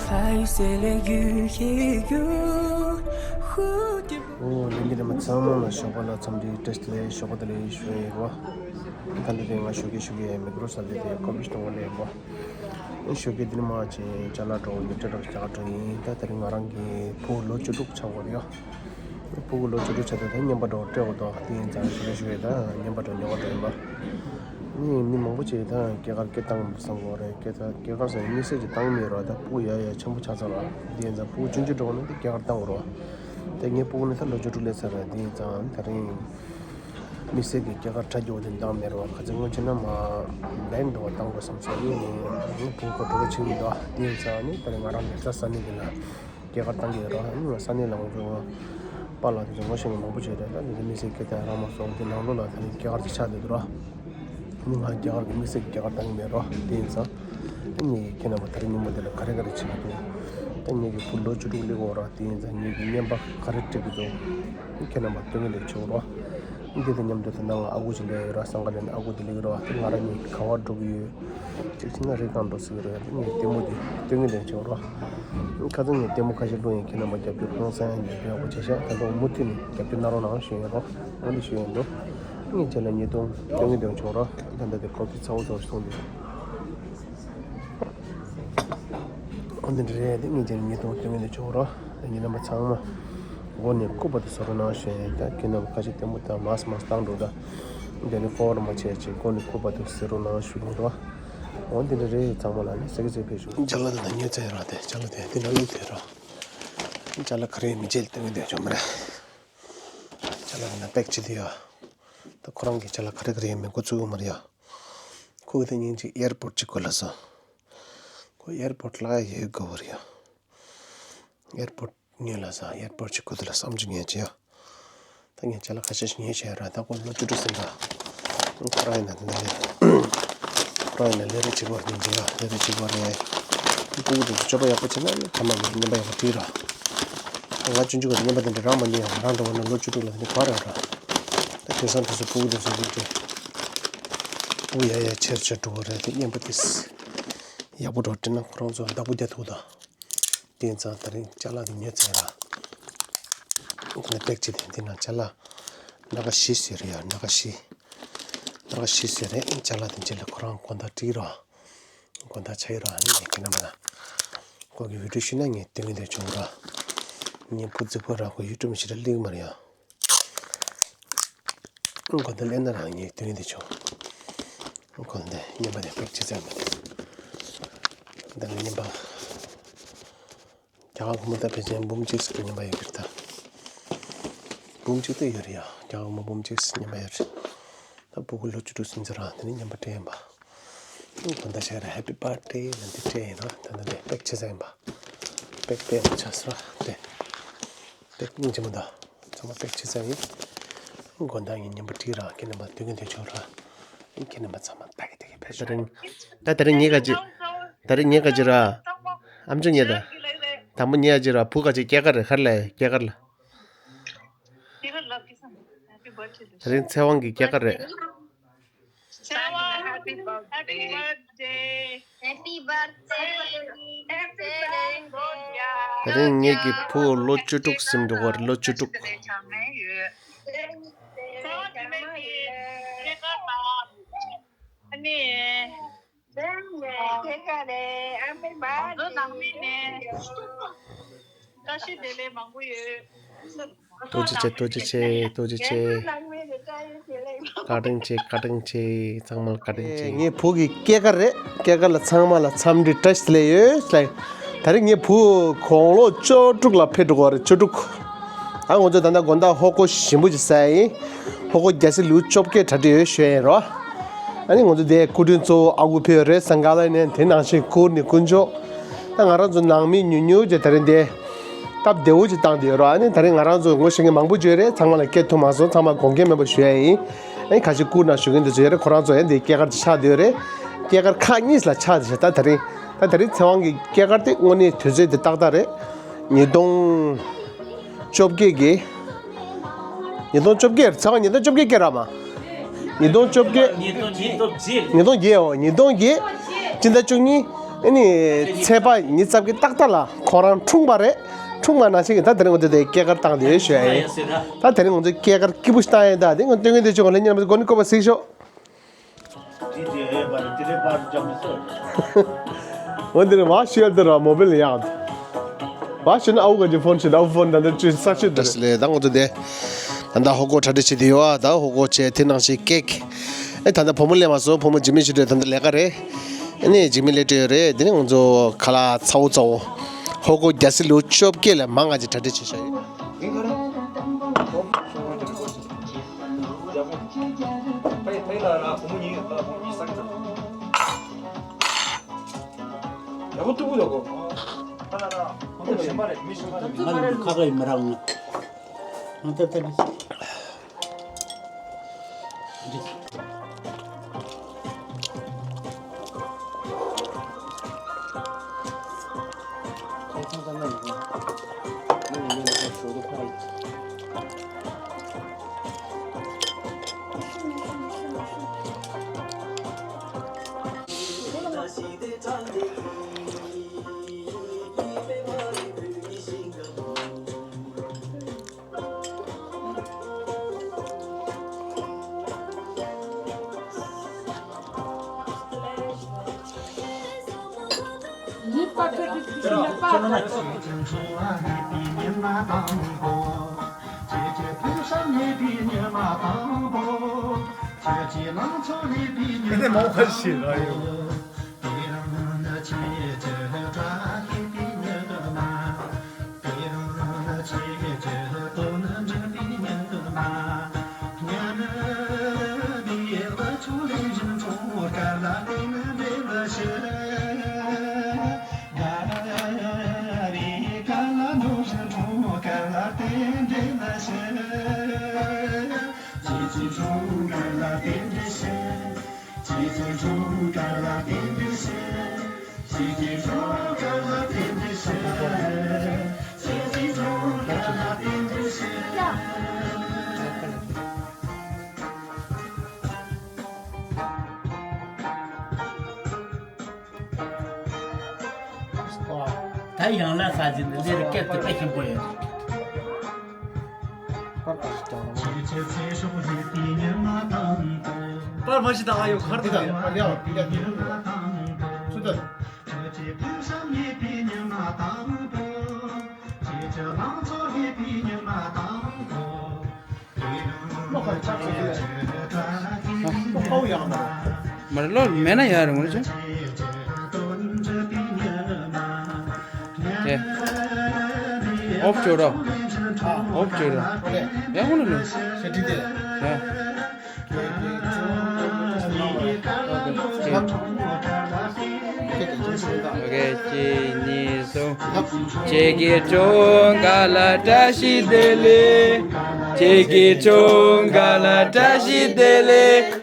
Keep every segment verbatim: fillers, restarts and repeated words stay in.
还有谁来遇见有蝴蝶？ ཨོ་ལྷན་རྒྱས་རྣམ་པ་ཚང་མ་ལ་ཞོགས་པ་ལ་འཚམས་འདྲི་བཀྲ་ཤིས་བདེ་ལེགས། ཞོགས་པ་བདེ་ལེགས་ཞུ་ཡི་ཡོད། ད་འདི་དེ་ང་ཞོགས་ཀས་ཞོགས་ཀས་མེག་རོ་ས་དེ་དེ་ཀོ་ཕི་གཏོང་བ་ལས་ཡོད། ཞོགས་ཀས་དེ་ནི་མ་ཅིག་ཅ་ལག་འགྲོ་འདི་སྤྲད་རོགས་རྒྱག་འགྲོ་ཡིན། ད་དེ་རིང་ང་རང་གི་བུ་ལོ་བཅུ་དྲུག་ཆགས་ཡོད་རེད་ཡ། ཕྲུ་གུ་ལོ་བཅུ་དྲུག་ཆགས་དུས་ད་རྔན་པ་འདྲ་བོ་སྤྲད་དགོས་འདུག་དེ་ཡིན་ཙང་ཞུ་རེ་ཞུ་རེ་ད་རྔན་པ་འདྲ་བོ་ཉོ་ག་འགྲོ་ཡིན་པ། ནི་མི་མང་པོ་ཅིག་ད་སྐྱེས་སྐར་སྐད་བཏང་བསམ་གོ་རེད། སྐད་ད་སྐྱེས་སྐར་ཟེར་དམིགས་བསལ་གྱི་བཏང་མེད་རོགས། ད་ཕྲུ་གུ་ཡ་ཡ་ཆེན་པོ་ཆགས་ཚར་རོགས། དེ་ཡིན་ཙང་ཕྲུ་གུ་ཆུང་ཆུང་འདྲ་བོ་ནི་ད་སྐྱེས་སྐར་བཏང་དགོས་རོགས། ད་ངའི་ཕྲུ་གུ་ནི་ད་ལོ་བཅུ་དྲུག་སླེབས་ཚར་རེད། དེ་ཡིན་ཙང་ད་རིང་དམིགས་བསལ་གྱི་སྐྱེས་སྐར་གྲ་རྒྱས་པོ་དེ་བཏང་མེད་རོགས། ག་ཚོད་སྔོན་ཆད་ན་མ་བན་འདྲ་བོ་བཏང་དགོས་བསམ་ཚར་ཡིན། ནི་ཕྲུ་གུ་ག་འགྲོ་ག་ཕྱིན་མི་འདུག་དེ་ཡིན་ཙང་ནི་ད་རིང་ང་རང་མེད་ས་ས་ནི་དེ་ལ། སྐྱེས་སྐར་བཏང་གི་ཡོད་ར། ཨ་ནི་ང་ས་གནས་ལ་ང་ཚོ་པཱ་ལགས་དེ་ཚོ་ངོ་ཤེས་མཁན་མང་པོ་ཅིག་ཡོད་རེད། ད་དེ་ཚོ་དམིགས་བསལ་སྐད་ཆ་རང་མ་སོང་དེ་ནང་ལོགས་ལ་ད་ནི་སྐྱེས་སྐར་ཅིག་ཆགས་བསྡད་འདུག་ར། ཨ་ནི་ང་སྐྱེས་སྐར་གྱི་དམིགས་བསལ་གྱི་སྐྱེས་སྐར་བཏང་གི་མེད་ར། དེ་ཡིན་ཙང་ཨ་ནི་ཁྱེད་རྣམ་པ་ད་རིང་ཉིན་མོ་འདི་ལ་ག་རེ་ག་རེ་བྱེད་ཀྱི་འདུག་ད་ངེད་ཀྱི་བུ་ལོ་བཅུ་དྲུག་སླེབས་ཀྱི་ཡོད་ར། དེ་ཡིན་ཙང་ངེད་ཀྱི་རྔན་པ་ག་རེ་སྤྲད་ཀྱི་འདུག་ཁྱེད་རྣམ་པ་སྟོན་གྱི་འདུག་ཆོག་ར། འདི་དང་མཉམ་དུ་དེ་ནང་ཨ་ཁུ་ཅིག་སླེབས་ཡོད་ར། སང་ག་ལེན་ཨ་ཁུ་དེ་སླེབས་ཀྱི་ར། དེ་ང་རང་གཉིས་ག་པར་འགྲོ་གི་ཡོད། གཅིག་བྱས་ན་རི་སྒང་འགྲོ་སྲིད་ཀྱི་རེད། ངས་ལྟད་མོ་འདི་སྟོན་གྱི་འདུག་ཆོག་ར། ཁ་སང་ངས་ལྟད་མོ་ཁ་ཤས་བླུགས་ཡིན། ཁྱེད་རྣམ་པ་རྒྱབ་སྐྱོར་ཧང་སང་ཡང་རྒྱབ་སྐྱོར་ཡག་པོ་བྱས་ཤག་ད་དུང་མུ་མཐུད་ནས་རྒྱབ་སྐྱོར་གནང་རོགས་གནང་ཞུ་ཡིན་རོགས། འོ་འདི་ཞུ་ཡིན་འདུག་ངས་ཁྱེད་ལ་ཉིས་སྟོང་སྟོན་གྱི་འདུག་ཆོག་ར། ད་ལྟ་དེ་ཀོ་ཕི་ཚ་བོ་ཚ་བོ་ཞིག་སོང་འདུག་འོ་འདི་འདྲ་རེད། དེ་ངས་ཁྱེད་ལ་ཉིས་སྟོང་སྟོན་གྱི་འདུག་ཆོག་ར། ད་ངེད་རྣམ་པ་ཚང་མ་མགོ་ནས་སྐུ་བར་དུ་གཟིགས་རོགས་གནང་ཞུ་ཡིན། ད་ཁྱེད་རྣམ་པ་ཁ་ཤས་ལྟད་མོ་ད་མར་མར་བཏང་འགྲོ། ད་དེ་ནི་ཧྥོ་ཝར་མ་བྱས་ཅིག་མགོ་ནས་སྐུ་བར་དུ་གཟིགས་རོགས་གནང་ཞུ་ཡིན་རོགས། འོ་འདི་འདྲ་རེད། ཚང་མ་ལ་ནི་གཟིགས་གཟིགས་ཕེབས་ཤོག་ཅ་ལག་དེ་ད་ཉོས་ཚར་ཡོད་ར། དེ་ཅ་ལག་དེ་དེ་འདྲ་བླུགས་དེ་ར། ཅ་ལག་ག་རེ་མི་བྱེད་སྟོན་གྱི་འདུག་ཆོག་མ་རེད། ཅ་ལག་ཡིན་ན་པེག་བྱེད་དུ་ཡོད། ད་ཁོ་རང་གི་ཅ་ལག་ག་རེ་ག་རེ་ཡིན་མིན་འགོ་ཚུགས་ཡོད་མ་རེད་ཡ། ཁོ་གི་དེ་ཉིན་གཅིག་ཨེར་པོར་ཊི་གཅིག་དགོས་ལབ་སོང་། ཁོ་ཨེར་པོར་ཊི་ལ་ཡོད་དགོས་པ་རེད་ཡ། ཨེར་པོར་ཊི་ཉོས་ལབ་སོང་། ཨེར་པོར་ཊི་གཅིག་དགོས་འདུག་ལབ་བསམ་ཚུལ་ངས་བྱས་ཡ། ད་ངས་ཅ་ལག་ཁ་ཤས་ཤིག་ཉོས་བྱས་ཡོད་ར། ད་ཁོ་ལོ་བཅུ་དྲུག་ཟིན་པ། ཁོ་རང་ཡིན་ན་དེ་འདྲ་རེད། ཁོ་རང་ཡིན་ན་ལས་རིགས་གཅིག་པ་རེད་འདྲ། ལས་རིགས་གཅིག་པ་རེད། སྤུ་གུ་དེ་ཚོ་སྤྱོད་པ་ཡག་པོ་བྱས་ན་ནི་ཐ་མ་ནི་རྔན་པ་ཡག་པོ་སྤྲད་ར། ང་ཆུང་ཆུང་གི་རྔན་པ་དེ་འདྲ་རག་མ་མྱོང་། ང་རང་འདྲ་བོ་ནི་ལོ་བཅུ་དྲུག་ལ་ནི་ག་རེ་རག་ར། ད་དེང་སང་དེ་ཚོ་སྤུ་གུ་དེ་ཚོ་ནི་འདྲ། སྤུ་གུ་ཡ་ཡ་ཆེར་ཆེར་འགྲོ་གི་རེད། དེ་རྔན་པ་དེ་ཡག་པོ་འདྲ་བོ་སྤྲད་ན་ཁོ་རང་ཚོ་བདག་པོ་རྒྱག་ཐུབ་ད། དེ་ཙང་ད་རིང་ཅ་ལག་དེ་ཉོས་ཚར་ར། ཁོ་ན་པེག་ཅིག་དེ་འདི་ན་ཅ་ལག་སྣ་ཁ་བཞི་ཟེར་ཡ། སྣ་ཁ་བཞི། སྣ་ཁ་བཞི་ཟེར་རེད། ཅ་ལག་དེ་རྗེས་ལ་ཁོ་རང་དགོང་དག་སྤྲད་ར། དགོང་དག་ཆགས་ཡོད་ར། ཨ་ནི་ངས་ཁྱེད་རྣམ་པ་ལ་ཁོ་གི་བི་ཌིའོ་ཞུས་ན་ངས་སྟོན་གྱི་འདུག་ཆོག་ར། ངའི་བུ་རྫིག་པོ་ར་ཁོ་ཡུ་ཊུབ་མི་ཞིག་ར་སླེབས་མ་རེད་ཡ། ཁོ་འདི་ལེན་ན་རང་ཉིད་དོན་འདི་ཆོག་ཁོ་འདི་རྔན་པ་དེ་པེག་ཅིག་ཙམ་མ་དེ། འདི་ལ་རྔན་པ་རྒྱ་གར་སྒོར་མོ་ད་ཕལ་ཆེར་འབུམ་གཅིག་ཙམ་རྔན་པ་ཡོད་ཀྱི་རེད་ད། འབུམ་གཅིག་ད་ཡོད་རེད་ཡ། རྒྱ་གར་སྒོར་མོ་འབུམ་གཅིག་ཙམ་རྔན་པ་ཡོད་རེད། ད་སྤུ་གུ་ལོ་བཅུ་དྲུག་ཟིན་ཚར་ར། དེ་ནས་རྔན་པ་སྤྲད་ཡིན་པ། དགོང་དག་ཆགས་ར་ཧེ་པི་བར་ཐི་ཌེ་ལབ་འདི་སྤྲད་ཡིན་ར། ད་ད་ལྟ་པེག་ཆ་ཚང་ཡིན་པ། པེག་པེག་མ་ཆགས་སོང་ར་དེ། པེག་སྙིང་རྗེ་མོ་འདུག་ཚང་མ་པེག་ཆ་ཚང་ཡིན། དགོང་དག་ངས་རྔན་པ་སྤྲད་ར། ཁྱེད་རྣམ་པ་དུས་ཀྱི་དུས་ཆོག་ར། ཁྱེད་རྣམ་པ་ཚང་མ་ད་གི་ད་གི་ཕེབས་ཤོག་ད་རིང་། ད་ད་རིང་ངས་ག་ཅི། ད་རིང་ངས་ག་ཅི་ར། ཨམ་ཅོག་ཉན་ད། དང་པོ་ཉན་ཡ་ཅི་ར། བུ་ག་ཅི་སྐྱེས་སྐར་རེད། ག་རེ་ལབ་ཡ། སྐྱེས་སྐར་ལ། ད་རིང་ཚེ་དབང་གི་སྐྱེས་སྐར་རེད། Happy birthday. Happy birthday. ད་རིང་ངེད་ཀྱི་བུ་ལོ་བཅུ་དྲུག་ཟིན་འགྲོ་གི་རེད། ལོ་བཅུ་དྲུག་བཀྲ་ཤིས་བདེ་ལེགས་མང་པོ་ཡོད། ཐུགས་རྗེ་ཆེ། ཐུགས་རྗེ་ཆེ། ཐུགས་རྗེ་ཆེ། བཀའ་དྲིན་ཆེ། བཀའ་དྲིན་ཆེ། ཚང་མ་ལ་བཀའ་དྲིན་ཆེ། ངའི་བུ་གི་སྐྱེས་སྐར་རེད། སྐྱེས་སྐར་ལ་ཚང་མ་ལ་འཚམས་འདྲི་བཀྲ་ཤིས་བདེ་ལེགས་ཡོད་ལ། ད་རིང་ངའི་བུ་དགུང་ལོ་བཅུ་དྲུག་ལ་ཕེབས་འགྲོ་གི་རེད། བཅུ་དྲུག་ཨ་ང་ཚོ་ད་ལྟ་དགོང་དག་ཧོ་ཀོ་ཞིམ་པོ་ཅིག་ཟ་ཡིན། ཧོ་ཀོ་རྒྱ་སེར་ལུག་བཅོ་བརྒྱད་གྲ་སྒྲིག་ཡོད་ཞུ་ཡིན་རོ། ཨ་ནི་ང་ཚོ་དེ་སྐུ་མགྲོན་གཙོ་བོ་ཨ་ཁུ་ཕེབས་ཡོད་རེད། སང་ག་ལ་ནས་དེ་ནང་བཞིན་ཁུར་ནས་དཀོན་མཆོག་ད་ང་རང་ཚོ་ནང་མི་ཉུང་ཉུང་ཅིག་ད་རིང་དེ་སྟབས་བདེ་བོ་ཅིག་བཏང་བསྡད་ཡོད་རོ། ཨ་ནི་ད་རིང་ང་རང་ཚོ་ངོ་ཤེས་མཁན་མང་པོ་ཅིག་ཡོད་རེད། ཚང་མ་ལ་སྐད་ཐུབ་མ་སོང་། ཚང་མ་དགོངས་འགལ་མེད་པ་ཞུ་ཡ་ཡིན། ཨ་ནི་ཁ་ཤས་སྐུ་ན་བཞུགས་མཁན་དེ་ཚོ་ཡོད་རེད། ཁོ་རང་ཚོ་ཡང་དེ་སྐྱེས་སྐར་ཅིག་ཆགས་བསྡད་ཡོད་རེད། སྐྱེས་སྐར་ཁག་གཉིས་ལ་ཆགས་བསྡད་ཤག་ད་ད་རིང་ད་ད་རིང་ཚེ་དབང་གི་སྐྱེས་སྐར་དེ་དངོས་གནས་དུས་ཚོད་དེ་ཏག་ཏག་རེད། ཉིས་སྟོང་བཅོ་བརྒྱད་ཀྱི། ཉིས་སྟོང་བཅོ་བརྒྱད། ཚེ་དབང་ཉིས་སྟོང་བཅོ་བརྒྱད་སྐྱེས་ར་མ། ཉིས་སྟོང་བཅོ་བརྒྱད། ཉིས་སྟོང་བརྒྱད། ཉིས་སྟོང་བརྒྱད། འོ་ཉིས་སྟོང་བརྒྱད། སྤྱི་ཟླ་བཅུ་གཉིས། ཨ་ནི་ཚེས་པ་ཉི་ཤུ་རྩ་བརྒྱད་ཏག་ཏག་ལ་ཁོ་རང་འཁྲུངས་པ་རེད། འཁྲུངས་པ་ནང་བཞིན་གྱི་ད་དེ་རིང་ང་ཚོ་དེ་སྐྱེས་སྐར་བཏང་བསྡད་ཡོད་ཞུ་ཡ་ཡིན། ད་དེ་རིང་ང་ཚོ་སྐྱེས་སྐར་སྐྱིད་པོ་ཞིག་བཏང་ཡ་ཡིན། ད་དེ་ང་སྟོན་གྱི་དེ་ཆུ་ག་ལ་ཉན་པ་གོ་ནི་བཀོད་པ་གཟིགས་ཤོག་འོ་འདིར་བ་ཤི་ཡ་འདིར་མོ་བེལ་ཡག་བ་ཤི་ན་ཨའུ་ག་ཇི་ཕོན་ཤི་ཨའུ་ཕོན་ད་འདིར་ཅུ་ས་ཤི་འདིར། ད་ང་ཚོ་དེ་ད་ད་ཧོ་གོ་གྲ་སྒྲིག་བྱེད་དེ་ཡོད་ཨ། ད་ཧོ་གོ་བྱས་དེ་ནང་བཞིན་ཀེག་ཨེ་ད་ད་བུ་མོ་ལས་མ་སོང་། བུ་མོ་འཇིགས་མེད་ཆེ་འདྲ་ད་ད་ལས་ཀ་རེད། ཨེ་ནས་འཇིགས་མེད་ལས་སྤྲོད་རེད། དེ་ནས་ང་ཚོ་ཁ་ལག་ཚ་བོ་ཚ་བོ་ཧོ་གོ་རྒྱ་སེ་ལུ་བཅོ་བརྒྱད་ལས་མང་ང་ཅིག་གྲ་སྒྲིག་བྱེད་ཤག་ཡོད། ད་ཡང་ལ་ས་ཟིན་འདི་ལས་རིགས་སྐད་དུ་དཔེ་ཞིམ་པོ་ཡོད། པར་མ་ཤི་ད་ཨ་ཡོ་ཁར་དུ་ཡོད། མར་ལོ་མེད་ན་ཡང་རུང་རེད། ཨོཕ་བྱོས་རོགས། ཨོཕ་བྱོས་རོགས། ཡང་ཧོན་ལོ། ཡང་། ཨོ་ཁེ། གཅིག་གཉིས་གསུམ། ཁྱེད་ཀྱི་སྒྲུང་ག་ལ་བཀྲ་ཤིས་བདེ་ལེགས། ཁྱེད་ཀྱི་སྒྲུང་ག་ལ་བཀྲ་ཤིས་བདེ་ལེགས།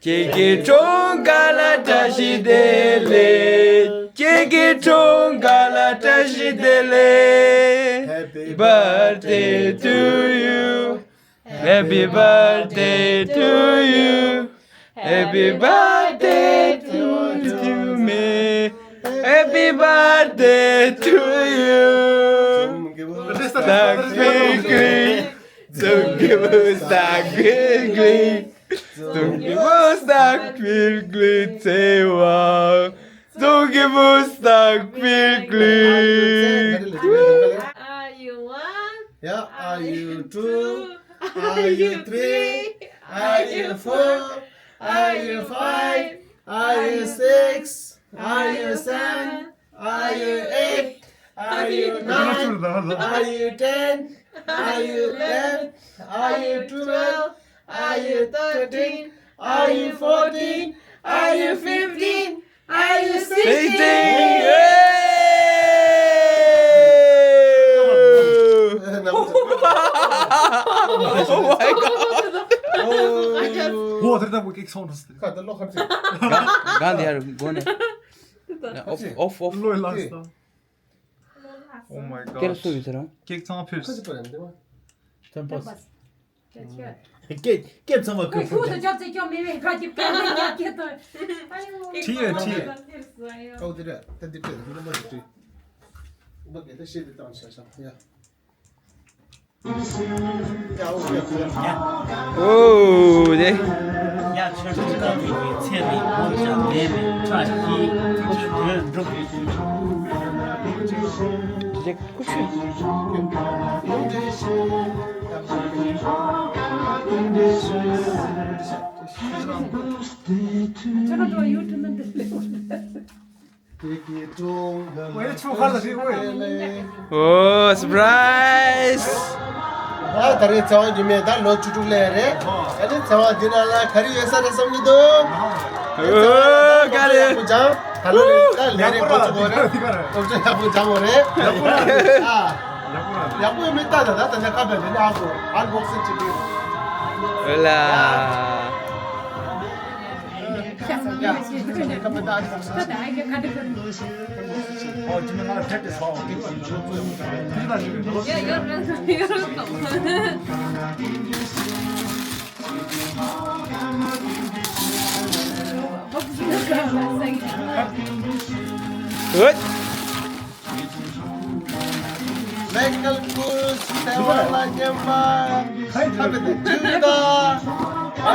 ཁྱེད་ཀྱི་སྒྲུང་ག་ལ་བཀྲ་ཤིས་བདེ་ལེགས། ཁྱེད་ཀྱི་སྒྲུང་ག་ལ་བཀྲ་ཤིས་བདེ་ལེགས། Happy birthday to you. Happy birthday to you. Happy birthday to, to me. Happy birthday to you. Stak Pilgrim. Stak Pilgrim. Stak Pilgrim. Stak Pilgrim. Are you one? Yeah, are you two? Are you three? Are you four? Are you five? Are you six? Are you seven? Are you eight? Are you nine? Are you ten? Are you eleven? Are you twelve? Are you thirteen? Are you fourteen? Are you fifteen? Are you sixteen? Oh my god. ཁ་དེ་ལོ་ཁ་ཅིག་གང་དེ་ཡར་སྒོ་ནས། ཨོཕ་ཨོཕ་ཨོཕ། ལོས་ལགས་སོ། Oh my god. ཀེག་སུ་ཡོད་ཟེར་རང་། ཀེག་ཚང་ཕེབས། ཐེམ་པ། ཀེག་ཀེག་ཚང་མ་ཁོས་ཕུལ་ཏེ། ཁྲིད་ཡོད་ཁྲིད། ཨོ་དེ་རེད། ད་འདི་སྤྲད་འདི་མ་འདི་སྤྲད། ཨོ་དེ་ད་ཤེས་དེ་བཏང་བྱ་བྱ་ཡ། ཡ་ཨོ་ཡ་ཡ། ཨོ་དེ། ཡ་ཆོས་སྲིད་དང་མི་གི་ཚེ་རིང་མོ་བྱ་ལས་མེད་ཁྲ་ཤིས་དོན་འགྲུབ། དེ་ཁུ་ཤུ། ཁྱོད་ཚོ་ཡུ་ཊུབ་ནང་འདི་སླེབས། ཨོ་སར་པ་རའི་ཛི། ཨ་ད་རེས་ཚེ་དབང་སྒྱུ་མའི་ད་ལོ་བཅུ་དྲུག་སླེབས་རེད། ཨ་ནི་ཚེ་དབང་འདི་ནང་ལ་ག་རེ་ཡོད་ས་རེད་བསམ་གྱི་འདུག་ཨོ་ག་རེ། ཡག་པོ་སྦྱང་། ད་ལོ་ལ་ལས་རིགས་འགོ་ཚུགས་པ་རེད། སློབ་སྦྱོང་ཡག་པོ་སྦྱང་དགོས་རེད། ཡག་པོ་རེད། ཨ། ཡག་པོ་ཡོད་མེད་ལྟ་ད་ད་ད་ནས་ཁ་བརྡ་ལས་ནས་ཨ་གོ་ཨན་བོག་སིང་བྱེད་ཀྱི་ཡོད། ཨོ་ལ། ཡ། ཁ་བརྡ་ཨན་བོག་སིང་། ཨོ་ཅི་མ་ང་ལ་ཕེབས་ཏེ་སོང་། ཡ་ཡོད་རེད་ཡོད་རེད། ཨོ། མེ་ཀལ་ཀུས་ཚེ་དབང་ལ་སྙན་པ་ཁ་བརྡ་བཅུ་དང་། ཨེ།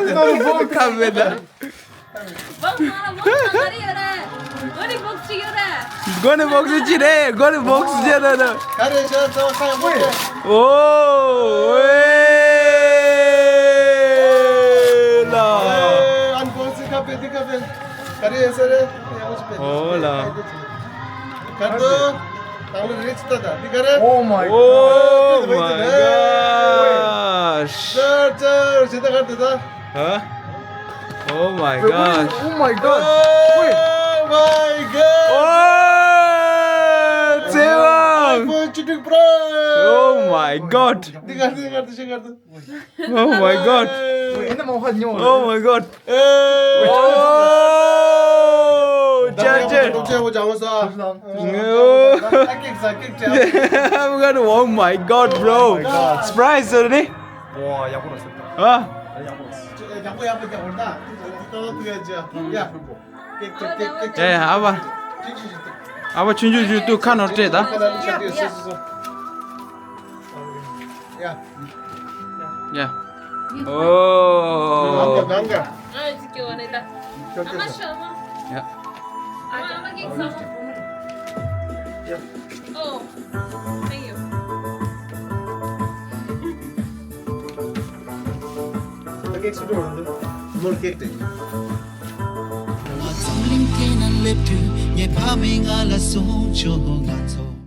ཁ་བརྡ། ཁ་བརྡ། བོག་སི་ནང་ལ་བོག་སི་ག་རེ་ཡོད་རེད། མགོ་ནས་བོག་སི་ཡོད་རེད། མགོ་ནས་བོག་སི་ཅི་རེད། མགོ་ནས་བོག་སི་ཅི་རེད། ག་རེ་བྱས་ཙང་ཁ་ཡོད་མོ་ཅེ། ཨོ། ཨེ་ལ། ཨན་བོག་སིང་ཁ་བརྡ་འདི་ཁ་བརྡ། ག་རེ་ཡོད་ས་རེད། ཡག་པོ་ཅིག་བརྡ། ཨོ་ལ། ག་རེ་འདུག་དང་ལ་རེ་ཅི་ད་ད་འདི་ག་རེ། Oh my God. Oh my gosh. ཅར་ཅར་ཅི་ད་ག་རེ་ད་ད། ཧ། Oh my gosh. Oh my God. Wait. Oh my God. ཨོ། ཚེ་དབང་། ཨའི་ཕོན་བཅུ་དྲུག་པྲོ། Oh my God. འདི་ག་འདི་ག་འདི་ཤི་ག་འདི། Oh my God. ཨོ་ཡིན་ན་མ་ཧ་ཉོ། Oh my God. ཨོ། ཅར་ཅར། ཏོག་ཙམ་ཡག་པོ་སྦྱང་དགོས་ས། ཨོ། ཨ་ཀིག་ས་ཀིག་ཅར། I'm gonna, oh my God, bro. Surprise ཟེར་ནི། ཝ་ཡག་པོ་རེད་ཟེར། ཨ། ཡག་པོ་རེད། ཡག་པོ་ཡག་པོ་རྒྱག་དགོས་ད། ཏོག་ཏོག་ཏོག་ཡ་ཅི་ཡ། ཀེག་ཀེག་ཀེག་ཀེག་ཀེག་ཨེ་ཨ་བ། ཨ་བ་ཆུང་ཆུང་ཆུང་ཏུ་ཁ་ནོར་སྤྲད་ད། ཡ། ཡ། ཨོ། ཡ། ཨོ། Thank you. འཛམ་གླིང་སྟེང་ན་སླེབས་དུས་ངའི་ཕ་མས་ང་ལ་གསུངས་བྱུང་། ང་ཚོ་